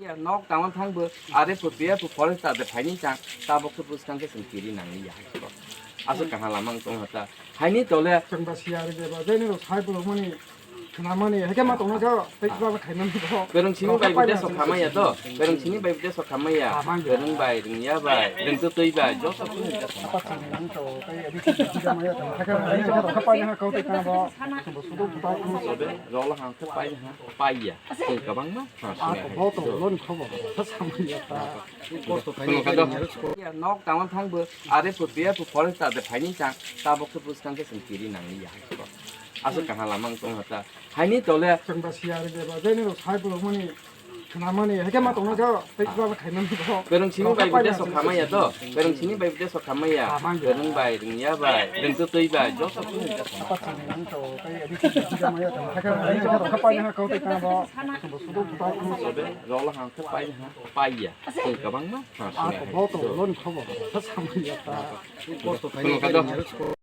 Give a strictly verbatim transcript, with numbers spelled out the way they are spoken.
Ya, nok tangma thangbo, are phu piya phu forest ta de phaini chang, tabok khe bwskang khe chwng kiri nangli ya. Aswk kaham lama wng tong ha ta. Haini tole. Chwng ba siya ri de ba, jeni rok sai bo mani, khna mani, heke ma tongna kha, tei ba ba khaina ni bo. Bereng sini bai bide sok khamaya to. Bereng sini bai bide sok khamaya. Bereng bai, rengya bai, reng to twi bai, joto kunu ja sama. Apa chini nang to, tei abi chini ja maya to. Hake ba ni ka pa ni ha ko tei ka bo. Bo sudo ta ko. Sobe, rola hang to pai ha, pai ya. Tei kabang ma. Ha, ah, sini ko hai. Bo to lon khobo. Sa samaya ta. Kosto khaini. Khunu kha do. Ya, nok tangma thangbo, are phu piya phu forest ta de phaini chang, tabok khe bwskang khe chwng kiri nangli ya. Aswk kaham lama wng tong ha ta. Haini tole. Chwng ba siya ri de ba, jeni rok sai bo mani, khna mani, heke ma tongna kha, tei ba ba khaina ni bo. Bereng sini bai bide sok khamaya to. Bereng sini bai bide sok khamaya. Bereng bai, rengya bai, reng to twi bai, joto kunu ja sama. Apa chini nang to, tei abi chini ja maya to. Hake ba ni ka pa ni ha ko tei ka bo. Bo sudo ta ko. Sobe, rola hang to pai ha, pai ya. Tei kabang ma. Ha, ah, sini ko hai. Bo to lon khobo. Sa samaya ta. Kosto khaini. Khunu kha do.